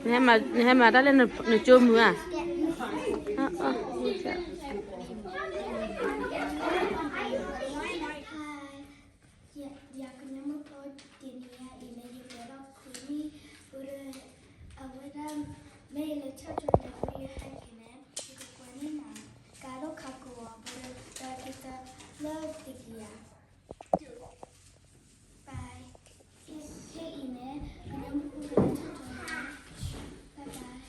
နဟဲမၤတၢ်လၢနကၠိမုာ်ဧါ. ယကညီမုၣ်ဖိတနံၤညါအံၤန့ၣ် ယကဲထီၣ်ခွံနံၣ်, အဝဲဒၣ် မ့ၢ်လၢ church ဒီး ယဟဲက့ၤန့ၣ် ယကကွဲန့ၢ်နၤ ကါဒိၣ်ခါကိးဂၤ ပကတၢၢ်ကတၢၢ်လၢတကယၤ. Bye. ခဲအံၤန့ၣ် ကညီမုၣ်ဖိကလဲၤထီၣ်ကၠိလီၤ. Bye bye.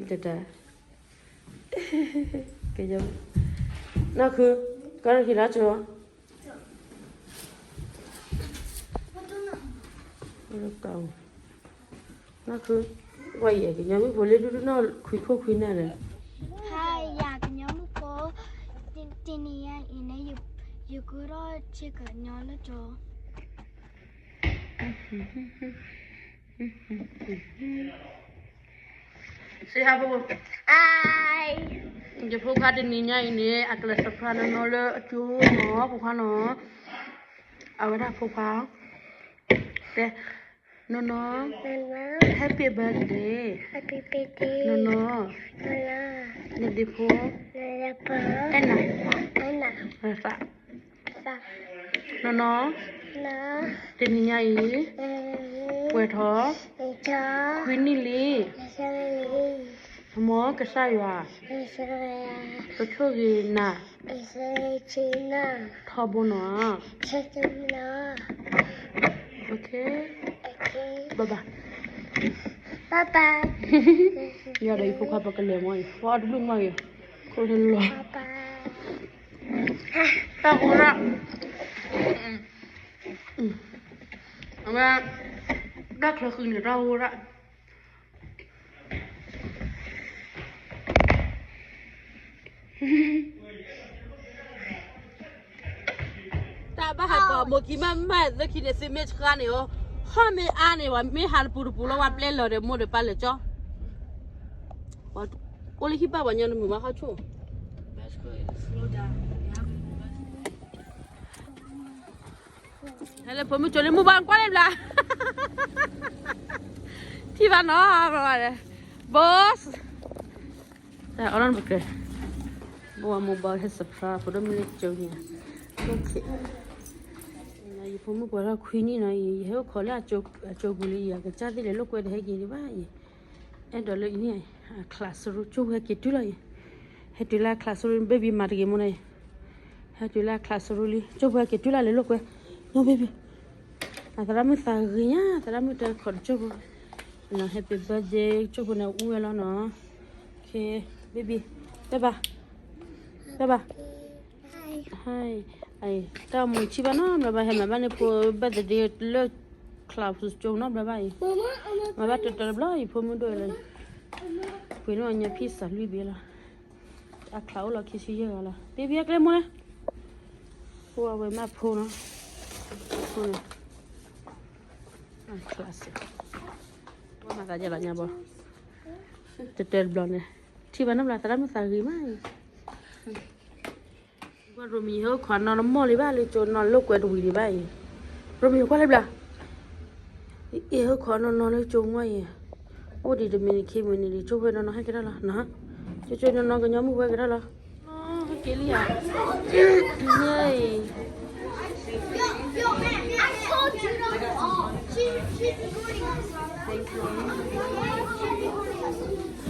တၢ် ကညီ, နီၢ်ခု, ကီၢ်နၢ်ခံလီၤကၠိ, နီၢ်ခု, ပှၤယဲၢ်ကညီမုၣ်ဖိလၢဒူၣ်ဒူၣ်နီၢ် ခွံခိၣ်ခွံနၢ်ဒီး, ဟါ ယၤကညီမုၣ်ဖိ, တနံၤညါအံၤန့ၣ် ယကထီၣ်ဆ့ကညီလၢကၠိ. စံးဟါဖိ, ယဖိခွါတနံၤညါအံၤန့ၣ် အကလဲၤ surprise နီၢ်နီၢ်လၢအကၠိနီၤ ဖိခွါနီၤ, အဝဲဒၣ်ဖိခွါ, တဲ, နီၢ်နီၢ်, Happy birthday, နီၢ်နီၢ်, နဒ့ဖိ, အဲၣ်နၤ, နီၢ်နီၢ်, တနံၤညါအံၤ ပှဲၤထီၣ် ခွံနံၣ်လံ, မ်ကစၢ်ယွၤ ကဆိၣ်ဂ့ၤနၤ ထီဘိနီၤ. Bye bye. ယၤဒီးယဖိခွါပကလဲၤမီၢ်အံၤ ပှၤအီၣ်တဘျုးမီၢ်အံၤ ခိၣ်လၢလီၤ, တၢ်ဟိရၣ်, အဝဲ တၢ်ချၢဃုာ်န့ၣ် တၢ်ဟိရၣ် တၢ်ဘၣ်ဟးကီး မိၢ်ခံမးမးသ့ခံန့ၣ် သုမ့ၢ်ဆှါန့ၣ်အီၤ, ဟီၣ်မ့ၢ်အါန့ၣ် ပှၤမ့ၢ်ဟးတပူၤတပူၤလီၤ ပှၤပျဲလီၤဒီးမိၢ်ဒီးပၢ်လၢာ်ကၠီ, အိၣ်လၢဟံၣ်ဘၣ်ပှၤညီနမုာ်ဘၣ်ဟီၣ်ဆိၣ် ဟဲလၢဖိမုၣ်ကၠိလၢမုၢ်ဘၣ်ကွၢ်လၢ်ဘျါ, ထံၣ်ဘၣ်နီၤ, ဘီၣ်စ တၢ်အီၣ်လီၤနပကဲ, ဘိဝဲမိၢ်ဘီၣ်ဟဲ surprise ဖိဒိၣ်မုၣ်လၢကၠိန့ၣ်, ယဖိမုၣ်ပှဲၤထီၣ်ခွံနံၣ်နီၤ, ယဟဲအိၣ်ခိးလၢအကၠိပူၤလံ, ယကစၢ်သ့ၣ်လဲၤလိာ်ကွဲတဟဲက့ၤဒံးဘၣ်အံၤ, အဲၣ်ဒိးလၢအံၤန့ၣ် အချးစရူကၠိဖိဟဲက့ၤတုၤလီၤအံၤ, ဟဲတုၤလၢအချးစရူ baby မၤတဂ့ၤမ့ၢ်နီၤအံၤ, ဟဲတုၤလၢအချးစရူလံ ကၠိဖိဟဲက့ၤတုၤလၢလဲၤလိာ်ကွဲ, နီၤ baby အသရၣ်မုၣ်သးဂ့ၤညါ, သရၣ်မုၣ်တဲခိးတကၠိဖိ, နီၤ happy birthday ကၠိဖိန့ၣ်အူဝဲလီၤနီၤ, baby တဲဘၣ်, တဲဘၣ်, hi, တၢ်မူဆံၣ်ဘၣ်နီတဘျီဘၣ်, ဟဲမၤဘၣ်န့ၣ်ဖိ birthday လၢ ချးစရူနီတဘျီဘၣ်အံၤ, မၤဘၣ်တတၢတဘျီအံၤ ဖိမုၣ်ဒိၣ်လၢ, ပှ့ၤန့ၢ်အီၤညါဖံစးလွံၢ်ဘ့ၣ်လီၤ, အချးအိၣ်လီၤခံဆံယဲၢ်ဂၤလီၤ, baby အကျဲမ့ၢ်လဲၣ်, ဖိအဝဲမ့ၢ်ဖိနီၤ, ဖိန့ၣ် အချးစရူ, မၤသးဒ်လီၤညါဘီ, တတၢတဘျီန့ၣ်, ထံၣ်ဘၣ်နီတဘျီ သရၣ်မုၣ်သးဂ့ၤမးအံၤ, ကွၢ် Romy ဟဲအိၣ်ခိးနီတမီၢ်လံဘၣ်လၢကၠိနီၤ လိာ်ကွဲတဝံၤဒံးဘၣ်အံၤ, Romy ကွၢ်လၢဘျါ, အ့ၣ် ဟဲအိၣ်ခိးနီၢ်နီၢ်လၢကၠိမီၢ်အံၤ, အိၣ်ဒံးတမံၤနံၤခံမံၤနံၤဒံး ကၠိဖိနီၢ်နီၢ်ဟဲက့ၤထီၣ်လီၤ, နီၢ်, ကၠိကၠိနီၢ်နီၢ်ကညီမုၣ်ဖိဟဲက့ၤထီၣ်လီၤ, ဟဲက့ၤလံဧါ, ယဲအံၤ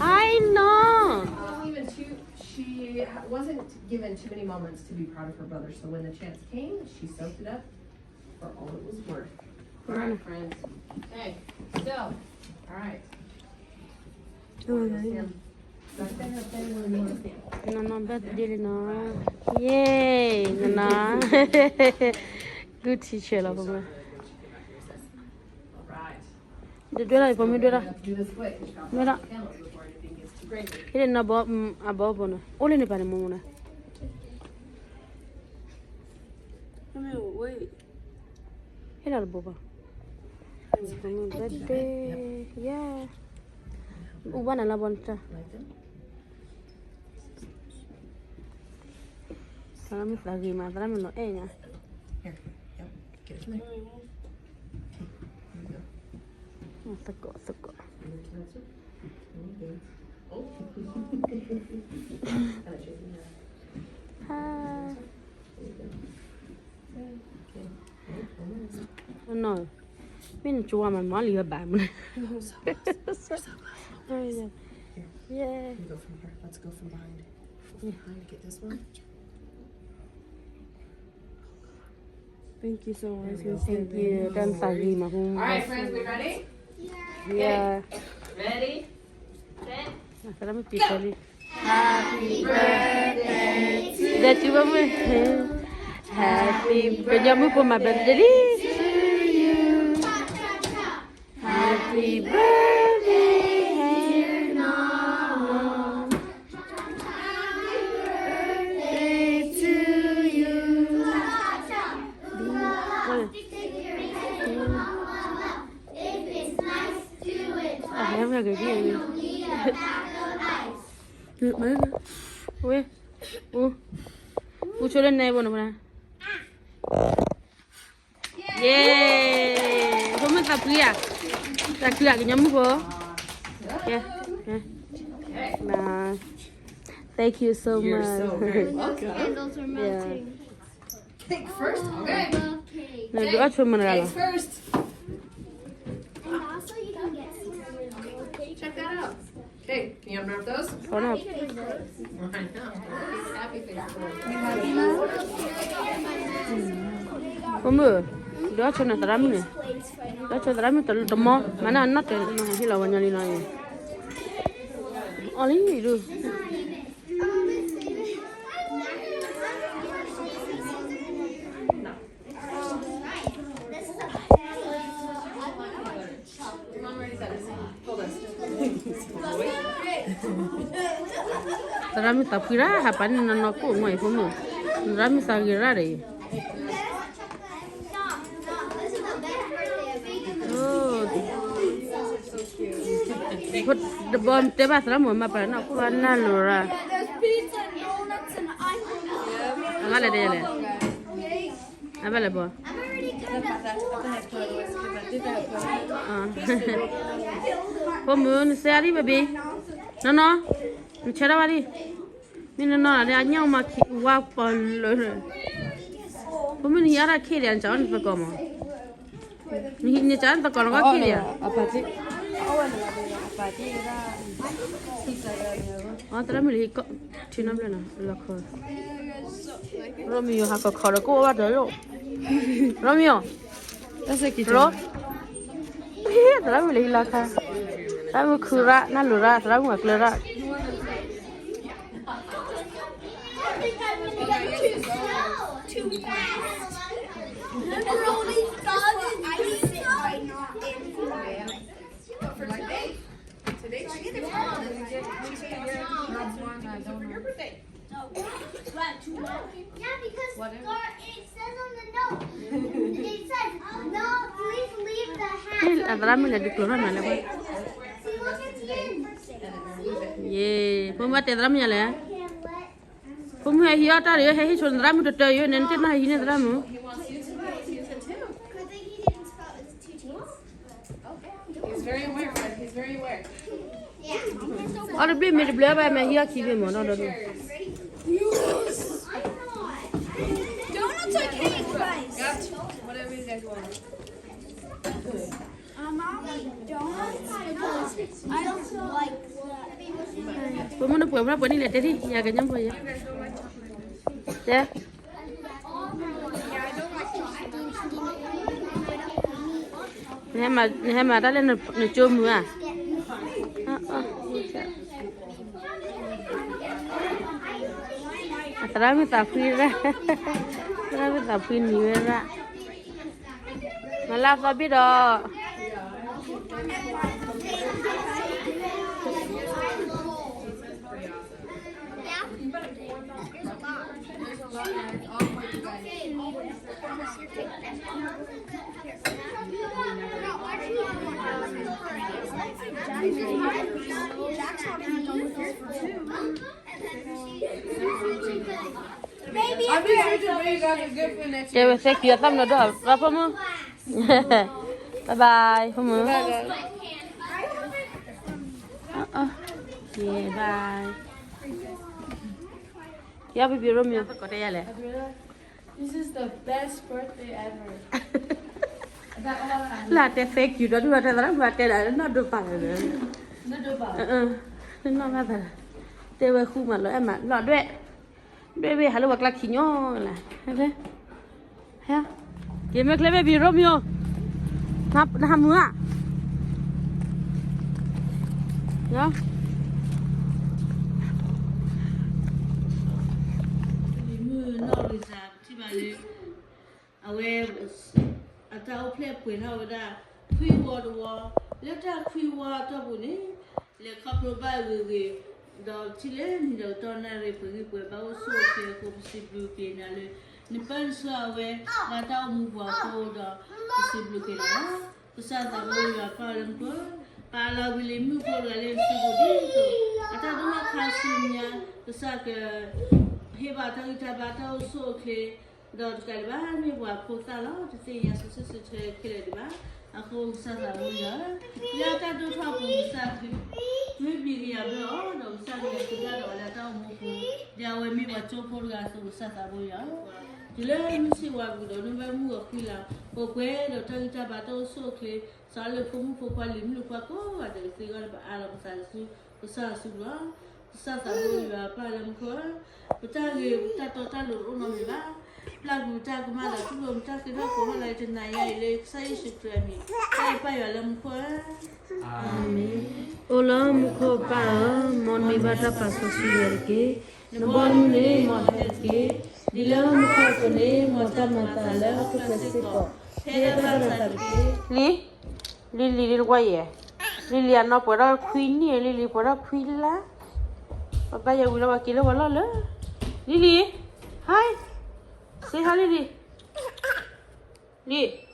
Hi နီၢ် She wasn't given too many moments to be proud of her brother, so when the chance came, she soaked it up for all it was worth. All right, friends. Okay, so, all right. နီၢ်နီၢ် birthday လံနီၤ, ယဲ, နီၢ်နီၢ်, good teacher လီၤ, ဖိမုၣ်, ဒွဲလီၤ ဖိမုၣ်ဒွဲလီၤ, ဒွဲလီၤ, ဟ့ၣ်လီၤနီၤဘီ, အဘီဘီနီၤ အိၣ်လၢန့ၣ်ပၤန့ၣ် မိၢ်မိၢ်နီၤ ဟ့ၣ်လီၤတဘိဘၣ်, အူဘၣ်နၤလၢဘီနတၢ်, သရၣ်မုၣ်သးဂ့ၤမး သရၣ်မုၣ်နီၤအဲၣ်ညါ, သရၣ်မုၣ်နီၤအဲၣ်ညါ, သကိး သကိး. Hi. No, မ့ၢ်နကဝါမး မ့ၢ်လံဘၣ်မး. Yeah. Go from here. Let's go from behind. From behind, get this one. Thank you so much. Thank you. Thank you. All right, friends, we ready? Yeah. Ready? Set. Happy birthday to you. Happy birthday to you. Happy birthday, dear Nana. Happy birthday to you. Wait. Ooh. Ooh, children, neighbor, no. Yay! ဖိမုၣ်သးဖှံဧါ, သးဖှံဧါ ကညီမုၣ်ဖိ. Yeah, yeah. Nah. Thank you so much. You're so very welcome. Candles are melting. Cake first. Okay. နဒုးအီၣ်ဆိမနုၤလီၤ. Cake first. And also you can get some. Check that out. Okay, can you unwrap those? ဖီနီၤ. I know. Happy face. ဖိမုၣ်, ဒုးအီၣ်ဆိနသရၣ်မုၣ်န့ၣ်, ဒုးအီၣ်ဆိသရၣ်မုၣ်တမီၤ, မၤန့ၢ်အနီၢ်တဲာ် ဟ့ၣ်လီၤဝဲညီလံနီၤ. အီၣ်လံဒုး. သရၣ်မုၣ်သးဖှံရၣ် ဟးပာ်န့ၢ်နီၢ်နီၢ်ကိၣ်မီၢ်အံၤ ဖိမုၣ်, သရၣ်မုၣ်သးဂ့ၤရၣ်ဒီးအံၤ. Oh, တဘီတဲဘၣ်သရၣ်မုၣ်မၤပာ်နီၢ်ကိၣ်ဘၣ် နၢ်လိၤရၣ်. အဂၤလဲၣ်တဲလဲၣ်. အဘၣ်လဲၣ်ဘီ. ဖိမုၣ် နစဲအါဒံၣ် baby. နီၢ်နီၢ်, နဆၢထၢၣ်ဝဲဒံၣ်. မ့ၢ်နီၢ်နီၢ်ဒီး အညၣ်မၤခံဝါပီၤလၢာ်. ဖိမုၣ် နဟံးအါထီၣ်ခ့ဒီး နစးအီၣ်နသကိးမး. နစးအီၣ်နသကိးလၢကီၢ်ခ့ဒီး. အ သရၣ်မုၣ်လၢဟံးကီၢ်ထံနီတဘျီနီၤ လီၤခီ. ရိမံယိၤ ဟးခီခီဒီး ကိၣ်ဘၣ်တၢ်လိၣ်. ရိမံယိၤ, ရိ, သရၣ်မုၣ်လၢဟံးလီၤခါ, သရၣ်မုၣ်ခုရၣ် နၢ်လိၤရၣ် သရၣ်မုၣ်အကျၢၤရၣ်. But for today, today she's gonna get, she's gonna get one for your birthday. Yeah, because Scar, it says on the note, it says, "No, please leave the hat." အသရၣ်မုၣ်လဲၤဒုးကျိၤထီၣ်နၤလၢၤဘၣ်. See, look at the end. ယ့, ဖိမုၣ်တဲသရၣ်မုၣ်ညါလဲၣ်. ဖိမုၣ်ဟဲဟံးအီၣ်တၢ်ဒီး ဟဲဟံးဆိနသရၣ်မုၣ်တတၢၢ်ယိ နဲနတ့ၢ်နီၢ်ဟံးန့ၢ် သရၣ်မုၣ်. He's very aware, friend. He's very aware. အီၣ်တဘျုးမ့ၢ်တဘျုးဘၣ် မ့ၢ်ဟံးအီၣ်ခံဘ့ၣ်မး ဒီး ဒီး ဒီး Donuts are cake, guys. Gotcha. Whatever you guys want. Um, I'll eat donuts because I don't like that. ဖိမုၣ်နပှဲၤမး ပှဲၤန့ၣ်လဲၣ် တဲဒ် ယၤကညီဖိယၤ. တဲ နဟဲမၤတၢ်လၢနကၠိမုၢ်ဧါ. အသရၣ်မုၣ်သးဖှံရၣ်, သရၣ်မုၣ်သးဖှံနံၤဝဲရၣ်. မၤလၢအသီဘ့ၣ်ဒီး တဲဝဲသဲကံအသၣ်မနုၤဒီး ရၣ်ဖိမုၣ်. Bye bye ဖိမုၣ်. Yeah, bye. ကဲ baby Romeo ကတဲယၤလဲၣ်. This is the best birthday ever. လၢတဲ thank you ဒီးဒုးတဲသရၣ်မုၣ်တဲဒၣ်နီၢ်ဒိၣ်ပာ်လၢာ်. နီၢ်ဘၣ်သး တဲဝဲဃူမးလီၤအဲၣ်မးလီၤဒွဲၣ် ဒွဲၣ်ဘ့ၣ်ဟးလၢပှၤကျါခံညီလၢ က့ၤမ့ၢ်ချ့ baby Romeo နဟးမုာ်ဧါ. လံၤမုၢ်နီၢ်ရံစၢ် ပထံၣ်ဘၣ်လၢ အဝဲ အတၢ်အိၣ်ဖျဲၣ်ပှဲၤထီၣ်ဝဲဒၣ် ခွံဝီတဝီ, လၢတၢ်ခွံဝီအတီၢ်ပူၤန့ၣ် လဲၤခီဖျိဘၣ်ဂ့ၤဂ့ၤ, ဒီးထံၣ်လၢနံၤဒီးကတီၢ်နၣ်ရံၣ် ပှဲၤဂံၢ်ပှဲၤဘါအိၣ်ဆူၣ်အိၣ်ချ့အဃိ ပစံးဘျုးက့ၤနၤလၢ နပၢနဆှၢအဝဲ လၢတၢ်အိၣ်မူပူၤအဃိဒီး ပစံးဘျုးက့ၤနၤလီၤ. ကစၢ်သးဘိယွၤပၢ်လၢမူခိၣ်, ပာ်လီၤဝံၤလံၤမုၣ်ဖိတဂၤလၢနစုပူၤဒ်သိး အတၢ်ဒိၣ်ထီၣ်ခါဆူညါ ကစၢ်က ဟ့ၣ်ဘၣ်တၢ်ဂံၢ်တၢ်ဘါတၢ်အိၣ်ဆူၣ်အိၣ်ချ့ ဒီးတကးဒံးဘၣ် မ့ၢ်ပှၤဖိသၣ်လီၤ. တသ့ၣ်ညါစံးဆၢဆၢခဲလၢာ်ဒံးဘၣ်. အဃိကစၢ်သးဘိယွၤဧၢ, လၢအတၢ်ဒိၣ်ထီၣ်အပူၤကစၢ် မ့ၢ်ဘံကယၤဘၢအီၤ ဒီးကစၢ်ကလဲၤဃုာ်တၢ်ဒီးအီၤလၢအတၢ်အိၣ်မူပူၤ, ဒီးအဝဲမ့ၢ်ပှၤကၠိဖိတဂၤအသိး ကစၢ်သးဘိယွၤဧၢ, တုၤလၢမုၢ်ဆ့ၣ်ဝါပူၤဒီး နဘၣ်မုၢ်ဂီၤဃံလၤ ပှဲၤပှဲၤဒီးတၢ်ဂံၢ်တၢ်ဘါတၢ်အိၣ်ဆူၣ်အိၣ်ချ့ စးလၢဖိမုၣ်ဖိခွါလံၤမုၣ်ဖိခွါကိးဂၤဒဲးကသ့အဂီၢ်န့ၣ် ပအၢၣ်လီၤပသးဆူ ကစၢ်အစုပူၤလီၤ. ကစၢ်သးဘိယွၤပၢ်လၢမူခိၣ်ဧၢ, ပတၢ်ဂ့ၤပတၢ်တီတၢ်လိၤတအိၣ်နီတမံၤဘၣ်. ပျၢ်ကွံာ်ပတၢ်ကမၣ်ဒီးတူၢ်လိာ်ပတၢ်ဃ့ထီၣ်ကိးထီၣ်လၢတနၤညါအံၤလၢကစၢ်ယ့ၣ်ၡူးခရံာ်အမံၤ, တၢ်အဲၣ်ပၢ်ယွၤလၢမူခိၣ်ဧၢ, အၤမ့ၣ်. အိၣ်လၢမူခိၣ်ပၢ်ဧၢ, မ်နမံၤဘၣ်တၢ်ပာ်စီဆှံယွၤတက့ၢ်. နဘီမုၢ်န့ၣ်မ်အဟဲတက့ၢ်. ဒ်လၢမူခိၣ်အသိးန့ၣ် မ်တၢ်မၤအသးလၢဟီၣ်ခိၣ်ချၢစ့ၢ်ကီး ဟဲဘၣ်တၢ်သးတက့ၢ်. လံၤ, လံၤလံၤ လံၤလံၤ နကွၢ်ယဲၢ်, လံၤလံၤအနီၢ်ပှဲၤထီၣ်ခွံနံၣ်, လံၤလံၤပှဲၤထီၣ်ခွံလါ, ပဘၣ်ယဲဝံၤလီၤ ပှၤက့ၤလၢပှၤလီၢ်လၢ, လံၤလံၤ, hi, say hi လံၤလံၤ, လံၤ